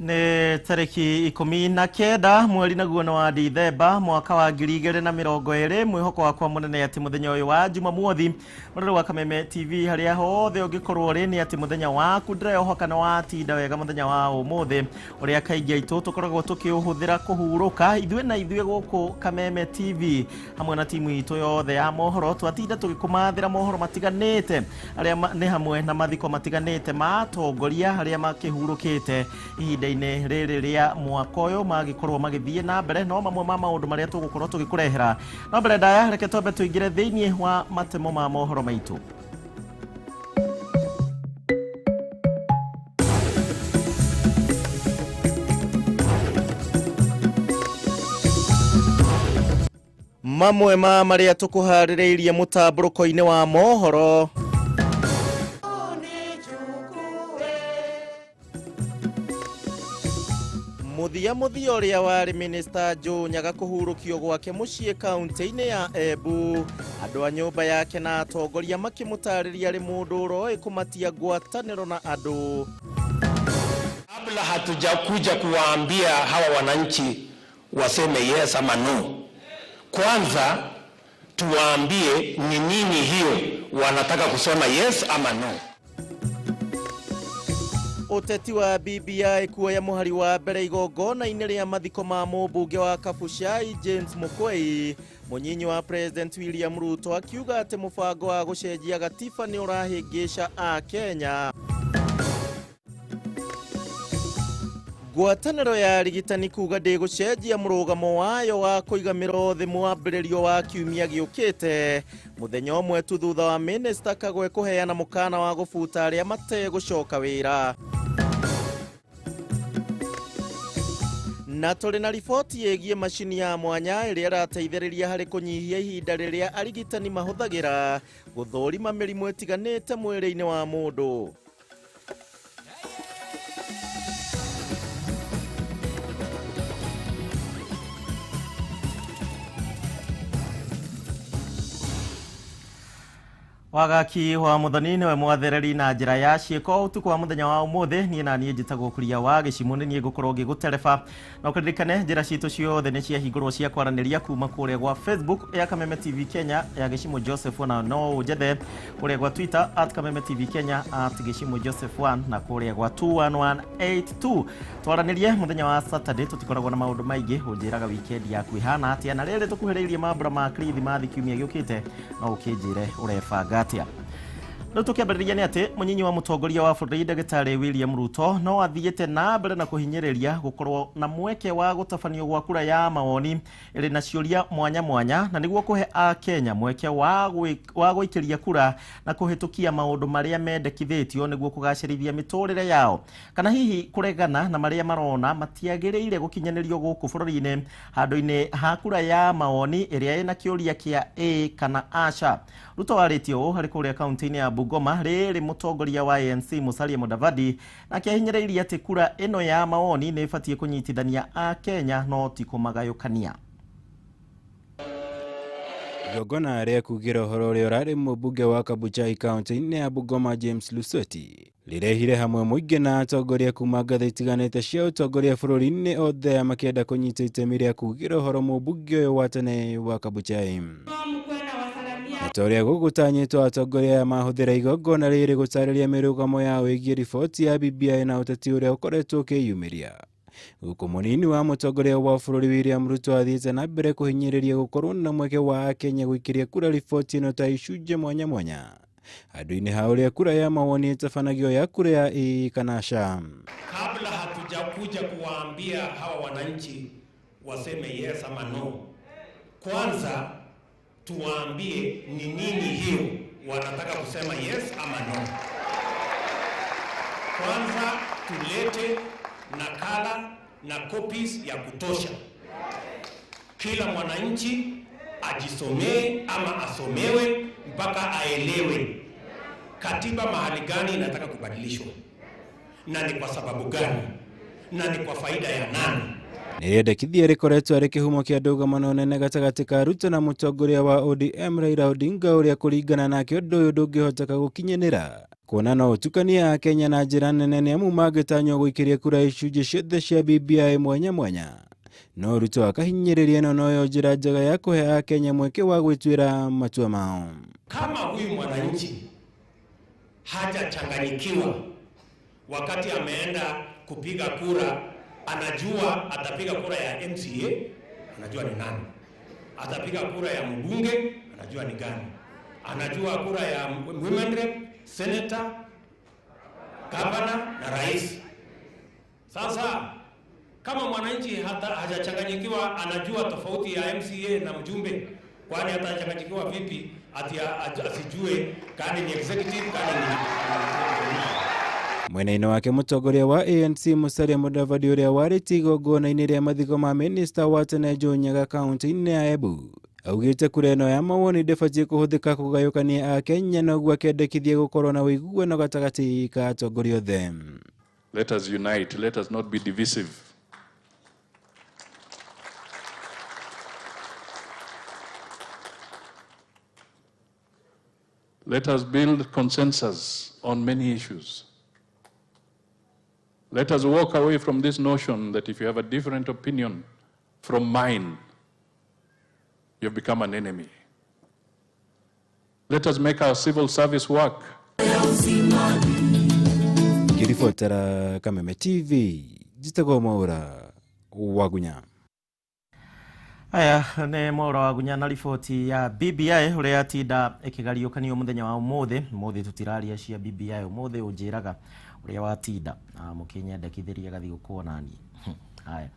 Nĩ tarĩki 19 mweri naguo nĩ wa Dithemba mwaka wa 2020. Mwĩhoko wakwa mũnene atĩ mũthenya ũyũ wa Jumamothi, mũrori wa Kameme TV harĩa hothe ũngĩkorwo ũrĩ, nĩ atĩ mũthenya waku ndĩrehoka nĩ watinda wega mũthenya wa ũmũthĩ, ũrĩa kaingĩ aitũ tũkoragwo tũkĩũhũthĩra kũhurũka ithuĩ na ithuĩ gũkũ Kameme TV hamwe na timu itũ yothe ya mohoro. Twatinda tũgĩkũmathĩra mohoro matiganĩte arĩa nĩ hamwe na mathiko matiganĩte ma atongoria arĩa makĩhurũkĩte ihinda-inĩ rĩrĩ rĩa mwaka ũyũ magĩkorwo magĩthiĩ na mbere, no mamwe ma maũndũ marĩa tũgũkorwo tũgĩkũrehera. No mbere ndaya, reke twambe tũingĩre thĩinĩ wa matemo ma mohoro maitũ. Mamwe ma marĩa tũkũharĩrĩirie mũtambũrũko-inĩ wa mohoro: mũthia mũthia ũrĩa warĩ minista Joe Nyaga kũhurũkio gwake mũciĩ kaunti-inĩ ya Embu, andũ a nyũmba yake na atongoria makĩmũtarĩria arĩ mũndũ ũroĩ kũmatia ngwatanĩro na andũ. Kabla hatujakuja kuwaambia hawa wananchi waseme yes ama no, kwanza tuwaambie ni nini hiyo wanataka kusema yes ama no. Ũteti wa BBI kuoya mũhari wa mbere igongona-inĩ rĩa mathiko ma mũmbunge wa Kabuchai James Mukwei, mũnyinyi wa President William Ruto akiuga atĩ mũbango wa gũcenjia gatiba nĩ ũrahĩngĩca Akenya. Ngwatanĩro ya arigitani kuga ndĩgũcenjia mũrũgamo wayo wa kũiga mĩro thĩ mwambĩrĩrio wa kiumia gĩũkĩte, mũthenya ũmwe tu thutha wa Minista Kagwe kũheana mũkana wa gũbuta arĩa mategũcoka wĩra. Na tũrĩ na riboti ĩgiĩ macini ya mwanya ĩrĩa ĩrateithĩrĩria harĩ kũnyihia ihinda rĩrĩa arigitani mahũthagĩra gũthũrima mĩrimũ ĩtiganĩte mwĩrĩ-inĩ wa mũndũ. Wagaki wa Muthoni niwe mwathereri na njĩra ya ciĩko ũtukũ wa mũthenya wa ũmũthĩ. Niĩ na niĩ njĩtagwo Kuria wa Gĩcimũ, nĩ niĩ ngũkorwo ngĩgũtereba, na ũkĩririkane njĩra citũ ciothe nĩ ciahingũrwo cia kwaranĩria kuma kũrĩa gwa Facebook ya Kameme TV Kenya ya Gĩcimũ Joseph, na no ũnjethe kũrĩa gwa Twitter @KamemeTV Kenya, @GĩcimũJoseph1 na kũrĩa gwa 21182. Twaranĩrie mũthenya wa Saturday, tũtikoragwo na maũndũ maingĩ, ũnjĩraga weekend yaku ĩhana atĩa, na rĩrĩ tũkuhĩrĩirie mambura ma Kirithimathi kiumia gĩũkĩte, no ũkĩnjĩre ũrebanga atĩa. Rĩu tũkĩambĩrĩria nĩ atĩ mũnyinyi wa mũtongoria wa bũrũri ndagĩtarĩ William Ruto no athiĩte na mbere na kũhinyĩrĩria gũkorwo na mweke wa gũtabanio gwa kura ya mawoni ĩrĩ na ciũria mwanya mwanya, na nĩguo kũhe Akenya mweke wa gũikĩria kura na kũhĩtũkia maũndũ marĩa mendekithĩtio nĩguo kũgacĩrithia mĩtũrĩre yao, kana hihi kũregana na marĩa marona matiagĩrĩire gũkinyanĩrio gũkũ bũrũri-inĩ handũ-inĩ ha kura ya mawoni ĩrĩa ĩna kĩũria kĩa ĩĩ kana aca. Ruto arĩtie ũũ harĩ kũrĩa kaunti-inĩ ya Bungoma rĩrĩ mũtongoria wa ANC Musalia Mudavadi nake ahinyĩrĩirie atĩ kura ĩno ya mawoni nĩ ĩbatiĩ kũnyitithania Akenya no ti kũmagayũkania. Igongona rĩa kugĩra ũhoro ũrĩa ũrarĩ mũmbunge wa Kabuchai kaunti-inĩ ya Bungoma James Lusweti rĩrehire hamwe mũingĩ na atongoria kuma ngathĩ itiganĩte cia ũtongoria bũrũri-inĩ, othe makĩenda kũnyita itemi rĩa kugĩra ũhoro mũmbunge ũyũ wa tene wa Kabuchai. Ta ũrĩa gũgũtanyĩtwo, atongoria aya mahũthĩra igongona rĩrĩ gũtarĩria mĩrũgamo yao ĩgiĩ riboti ya BBI na ũteti ũrĩa ũkoretwo ũkĩyumĩria, gũkũ mũnini wa mũtongoria wa bũrũri William Ruto athiĩte na mbere kũhinyĩrĩria gũkorwo na mweke wa Akenya gũikĩria kura riboti ĩno ta icunjĩ mwanya mwanya handũ-inĩ ha ũrĩa kura ya mawoni ĩtabanagio ya kura ya ĩĩ kana aca. Kabla hatujakuja kuwaambia hawa wananchi waseme yes ama no, kwanza tuwaambie ni nini hiyo wanataka kusema yes ama no. Kwanza tulete nakala na copies ya kutosha, kila mwananchi ajisomee ama asomewe mpaka aelewe katiba mahali gani inataka kubadilishwa na ni kwa sababu gani na ni kwa faida ya nani. Nĩ rĩendekithia rĩkoretwo arĩ kĩhumo kĩa ndũgamano nene gatagatĩ ka Ruto na mũtongoria wa ODM Raila Odinga, ũrĩa kũringana nake ũndũ ũyũ ndũngĩhoteka gũkinyanĩra, kuona no ũtukanie Akenya na njĩra nene nĩamu mangĩtanywo gũikĩria kura icunjĩ ciothe cia BBI mwanya mwanya. No Ruto akahinyĩrĩria ĩno noyo njĩra njega ya kũhe Akenya mweke wa gwĩtuĩra matua mao. Kama huyu mwananchi hajachanganyikiwa wakati ameenda kupiga kura, anajua atapiga kura ya MCA, anajua ni nani, atapiga kura ya mbunge, anajua ni gani, anajua kura ya women rep, senator, governor na rais. Sasa kama mwananchi hata hajachanganyikiwa, anajua tofauti ya MCA na mjumbe, kwani atachanganyikiwa vipi ati asijue kani ni executive kani ni? Mwena-inĩ wake mũtongoria wa ANC Musalia Mudavadi, ũrĩa warĩtie igongona-inĩ rĩa mathiko ma minista wa tene Joe Nyaga kaunti-inĩ ya Embu, augĩte kura ĩno ya mawoni ndĩbatiĩ kũhũthĩka kũgayũkania Akenya, na ũguo akendekithia gũkorwo na ũiguano gatagatĩ ka atongoria othe. Let us unite, let us not be divisive. Let us build consensus on many issues. Let us walk away from this notion that if you have a different opinion from mine, you've become an enemy. Let us make our civil service work. Ngĩribotera Kameme TV, njĩtagwo Mwaura Wagunya. Aya nĩ Mwaura Wagunya na riboti ya BBI ũrĩa yatinda ĩkĩgariũkanio mũthenya wa ũmũthĩ. Ũmũthĩ tũtiraria cia BBI, ũmũthĩ ũnjĩraga ũrĩa watinda na mũkĩnyendekithĩria gathigũkũ nani. Haya,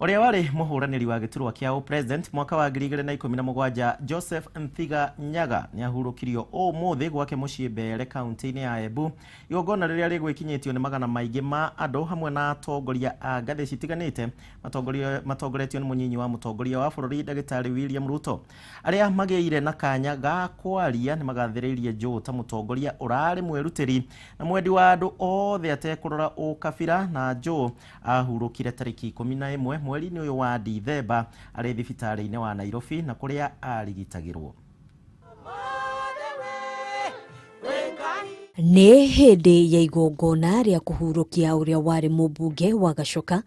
ũrĩa warĩ mũhũranĩri wa gĩturwa kĩa president mwaka wa 2017 Joseph Nthiga Nyaga nĩahurũkirio ũmũthĩ gwake mũciĩ Mbere kaunti-inĩ ya Embu, igongona rĩrĩa rĩgwĩkinyĩtio nĩ magana maingĩ ma andũ hamwe na atongoria a ngathĩ citiganĩte matongoretio nĩ mũnyinyi wa mũtongoria wa bũrũri ndagĩtarĩ William Ruto. Arĩa magĩire na kanya ga kwaria nĩ magathĩrĩirie Joe ta mũtongoria ũrarĩ mwĩrutĩri na mwendi wa andũ othe atekũrora ũkabira, na Joe ahurũkire tarĩki 11 mweri-inĩ ũyũ wa Dithemba arĩ thibitarĩ-inĩ wa Nairobi na kũrĩa arigitagĩrwo. Nĩ hĩndĩ ya igongona rĩa kũhurũkia ũrĩa warĩ mũmbunge wa Gachoka,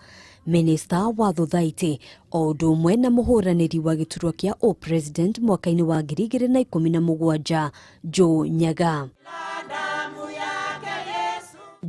minista wa thothaitĩ, o ũndũ ũmwe na mũhũranĩri wa gĩturwa kĩa o-president mwaka-inĩ wa 2017 Joe Nyaga.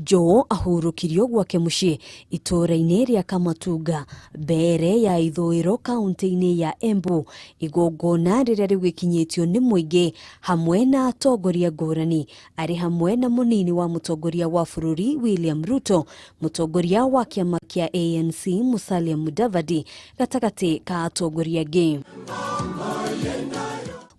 Joe ahurũkirio gwake mũciĩ itũũra-inĩ rĩa Kamatunga mbere ya ithũĩro kaunti-inĩ ya Embu, igongona rĩrĩa rĩgĩkinyĩtio nĩ mũingĩ hamwe na atongoria ngũrani, arĩ hamwe na mũnini wa mũtongoria wa bũrũri William Ruto, mũtongoria wa kĩama kĩa ANC Musalia Mudavadi gatagatĩ ka atongoria angĩ.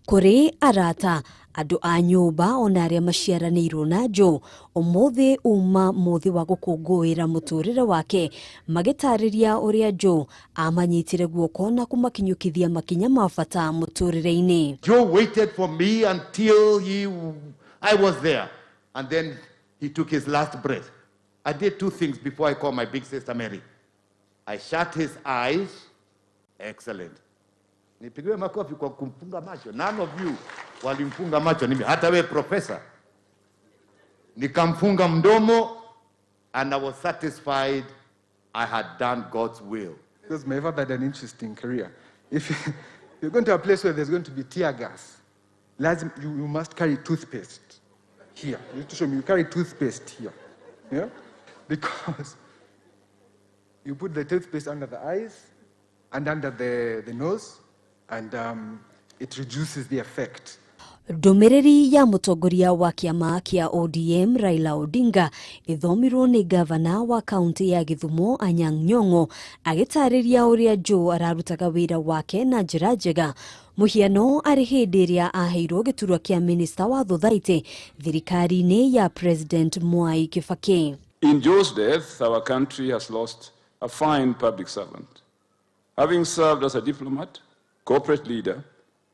Kũrĩ arata, andũ a nyũmba ona arĩa maciaranĩirwo na Joe, ũmũthĩ uma mũthĩ wa gũkũngũĩra mũtũrĩre wake, magĩtarĩria ũrĩa Joe amanyitire guoko na kũmakinyũkithia makinya ma bata mũtũrĩre-inĩ. Joe waited for me until I was there, and then he took his last breath. I did two things before I called my big sister Mary. I shut his eyes. Excellent. Nipigiwe makofi kwa kumfunga macho. None of you walimfunga macho. Nimi, hata we professor. Nikamfunga mdomo, and I was satisfied I had done God's will. Because my father had an interesting career. If you're going to a place where there's going to be tear gas, lazim, you must carry toothpaste here. You have to show me, you carry toothpaste here. Yeah? Because you put the toothpaste under the eyes and under the nose, and it reduces the effect. Ndũmĩrĩri ya mũtongoria wa kĩama kĩa ODM Raila Odinga ĩthomirwo nĩ gavana wa kaunti ya Gĩthumo Anyang' Nyong'o, agĩtarĩria ũrĩa Joe ararutaga wĩra wake na njĩra njega, mũhiano arĩ hĩndĩ ĩrĩa aheirwo gĩturwa kĩa minista wa thothaitĩ thirikari-inĩ ya President Mwai Kibaki. In Joe's death, our country has lost a fine public servant. Having served as a diplomat, corporate leader,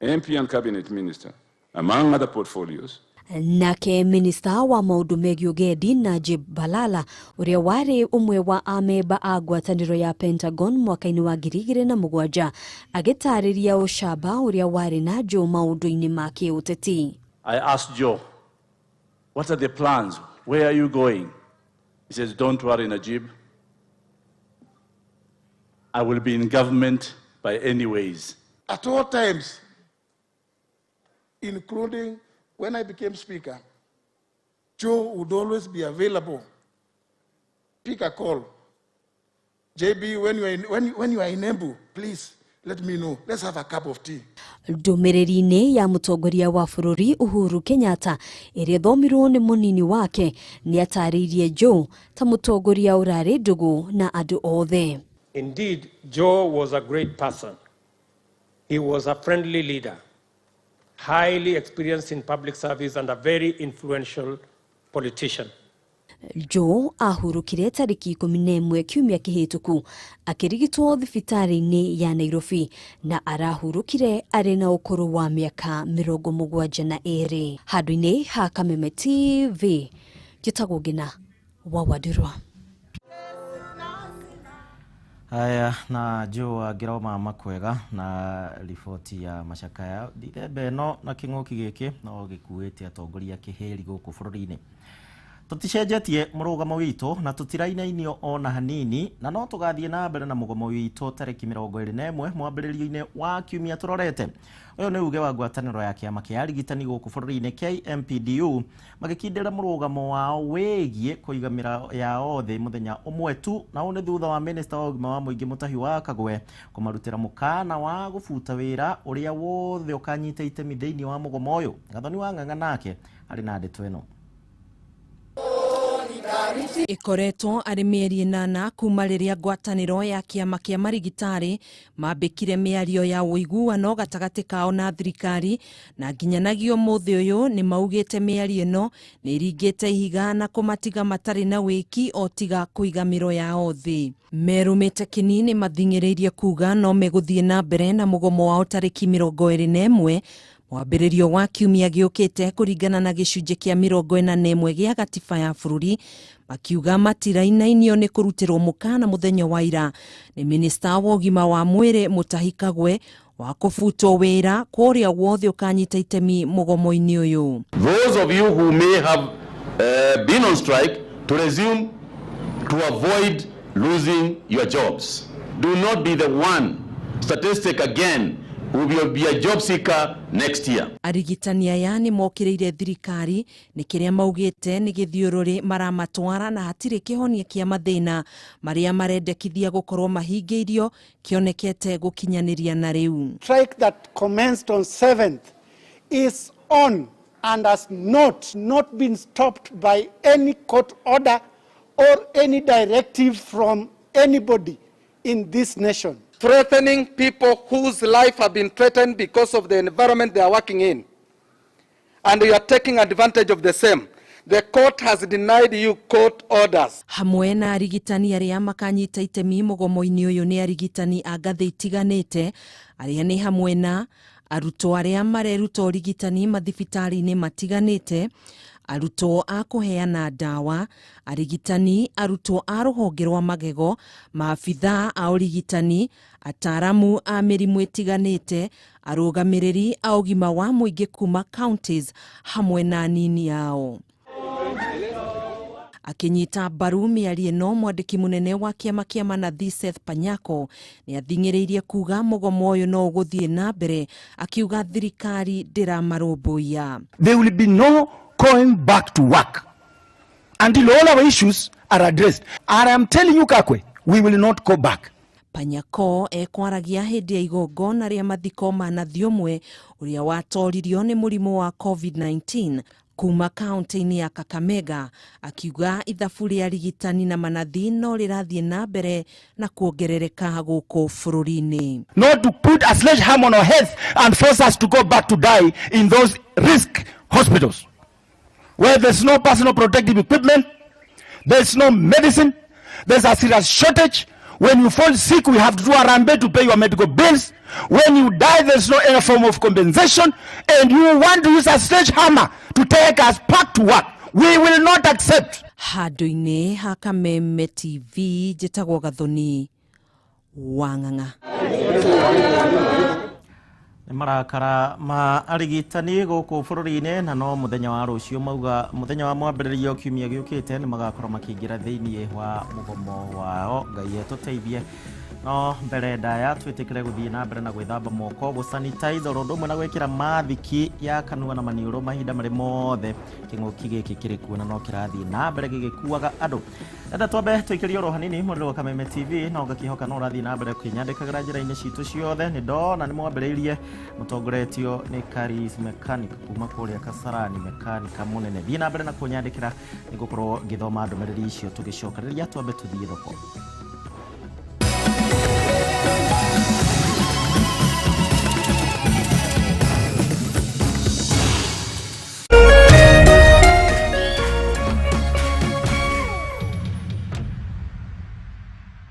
MP and cabinet minister, among other portfolios. Nake minista wa maũndũ megiĩ ũgendi Najib Balala, ũrĩa warĩ ũmwe wa amemba a ngwatanĩro ya Pentagon mwaka-inĩ wa 2007, agĩtarĩria ũcamba ũrĩa warĩ na Joe maũndũ-inĩ ma kĩũteti. I asked Joe, what are the plans? Where are you going? He says, don't worry, Najib. I will be in government by any ways. At all times, including when I became speaker, Joe would always be available. Pick a call. JB, when you are in Embu, please let me know. Let's have a cup of tea. Ndũmĩrĩri-inĩ ya mũtongoria wa bũrũri Uhuru Kenyatta ĩrĩa ĩthomirwo nĩ mũnini wake, nĩ atarĩirie Joe ta mũtongoria ũrarĩ ndũgũ na andũ othe. Indeed, Joe was a great person. He was a friendly leader, highly experienced in public service and a very influential politician. Joe ahurũkire tarĩki 11 kiumia kĩhĩtũku akĩrigitwo thibitarĩ-inĩ ya Nairobi, na arahurũkire arĩ na ũkũrũ wa mĩaka 72. Handũ-inĩ ha Kameme TV, njĩtagwo Ngina wa Wandirwa. Haya, na Joe angĩroma makwega na riboti ya macakaya ndithemba ĩno na kĩng'ũki gĩkĩ no gĩkuĩte atongoria kĩhĩri gũkũ bũrũri-inĩ. Tũticenjetie mũrũgamo witũ na tũtirainainio ona hanini, na no tũgathiĩ na mbere na mũgomo witũ tarĩki 21 mwambĩrĩrio-inĩ wa kiumia tũrorete. Ũyũ nĩ uge wa ngwatanĩro ya kĩama kĩa arigitani gũkũ bũrũri-inĩ KMPDU, magĩkindĩra mũrũgamo wao wĩgiĩ kũiga mĩra yao thĩ mũthenya ũmwe tu, na ũũ nĩ thutha wa minista wa ũgima wa mũingĩ Mutahi wa Kagwe kũmarutĩra mũkana wa gũbuta wĩra ũrĩa wothe ũkanyita itemi thĩinĩ wa mũgomo ũyũ. Gathoni wa Ng'ang'a nake arĩ na ndeto ĩno. Ĩkoretwo arĩ mĩeri 8 kuma rĩrĩa ngwatanĩro ya kĩama kĩa marigitari mambĩkire mĩario ya ũiguano gatagatĩ kao na thirikari, na nginyanagia ũmũthĩ ũyũ nĩ maugĩte mĩario ĩno nĩ ĩringĩte ihiga na kũmatiga matarĩ na wĩki o tiga kũiga mĩro yao thĩ. Merũmĩte kĩni nĩ mathing'ĩrĩirie kuga no megũthiĩ na mbere na mũgomo wao tarĩki 21 mwambĩrĩrio wa kiumia gĩũkĩte kũringana na gĩcunjĩ kĩa 41 gĩa gatiba ya bũrũri, makiuga matirainainio nĩ kũrutĩrwo mũkana mũthenya wa ira nĩ minista wa ũgima wa mwĩrĩ Mutahi Kagwe wa kũbutwo wĩra kwa ũrĩa wothe ũkanyita itemi mũgomo-inĩ ũyũ. Those of you who may have been on strike to resume to avoid losing your jobs. Do not be the one statistic again who will be a job seeker next year. Arigitani aya nĩ mokĩrĩire thirikari nĩ kĩrĩa maugĩte nĩ gĩthiũrũrĩ maramatwara na hatirĩ kĩhonia kĩa mathĩna marĩa marendekithia gũkorwo mahingĩirio kĩonekete gũkinyanĩria na rĩu. Strike that commenced on 7th is on and has not been stopped by any court order or any directive from anybody in this nation. Threatening people whose life have been threatened because of the environment they are working in. And you are taking advantage of the same. The court has denied you court orders. Hamwe na arigitani arĩa makanyita itemi mũgomo-inĩ ũyũ nĩ arigitani a ngathĩ itiganĩte, arĩa nĩ hamwe na arutwo arĩa mareruta ũrigitani mathibitarĩ-inĩ matiganĩte, arutwo a kũheana ndawa, arigitani, arutwo a rũhonge rwa magego, maabithaa a ũrigitani, ataaramu a mĩrimũ ĩtiganĩte, arũgamĩrĩri a ũgima wa mũingĩ kuma counties hamwe na anini ao. Akinyita mbaru mĩario ĩno, mwandĩki mũnene wa kĩama kĩa manathi Seth Panyako nĩ athing'ĩrĩirie kuga mũgomo ũyũ no ũgũthiĩ na mbere, akiuga thirikari ndĩramarũmbũiya. There will be no going back to work until all our issues are addressed. And I am telling you, Kakwe, we will not go back. Panyako ekwaragia hĩndĩ ya igongona rĩa mathiko ma nathi ũmwe ũrĩa watoririo nĩ mũrimũ wa COVID-19 kuma kaunti-inĩ ya Kakamega, akiuga ithabu rĩa arigitani na manathi no rĩrathiĩ na mbere na kuongerereka gũkũ bũrũri-inĩ. Not to put a sledgehammer on our heads and force us to go back to die in those risk hospitals where there's no personal protective equipment, there's no medicine, there's a serious shortage. When you fall sick, we have to do harambee to pay your medical bills. When you die, there's no any form of compensation. And you want to use a sledgehammer to take us back to work. We will not accept. Handũ-inĩ ha Kameme TV, njĩtagwo Gathoni Wang'ang'a. Nĩ marakara ma arigitani gũkũ bũrũri-inĩ, na no mũthenya wa rũciũ, mauga mũthenya wa mwambĩrĩrio kiumia gĩũkĩte, nĩ magakorwo makĩingĩra thĩinĩ wa mũgomo wao. Ngai etũteithie. No mbere ndaya twĩtĩkĩre gũthiĩ na mbere na gwĩthamba moko, gũsanitize, oro ũndũ ũmwe na gwĩkĩra mathiki ya kanua na maniũrũ mahinda marĩ mothe kĩng'ũki gĩkĩ kĩrĩ kuo na no kĩrathiĩ na mbere gĩgĩkuaga andũ. Enda twambe tũikĩrie oro hanini mwena wa Kameme TV, no ngakĩhoka no ũrathiĩ na mbere kwĩnyandĩkagĩra njĩra-inĩ citũ ciothe. Nĩ ndona nĩ mwambĩrĩirie mũtongoretio nĩ Karis Mechanic kuma kũrĩa Kasarani, mekanika mũnene. Thiĩ na mbere na kũnyandĩkĩra, nĩ ngũkorwo ngĩthoma ndũmĩrĩri icio tũgĩcokanĩria. Twambe tũthiĩ thoko.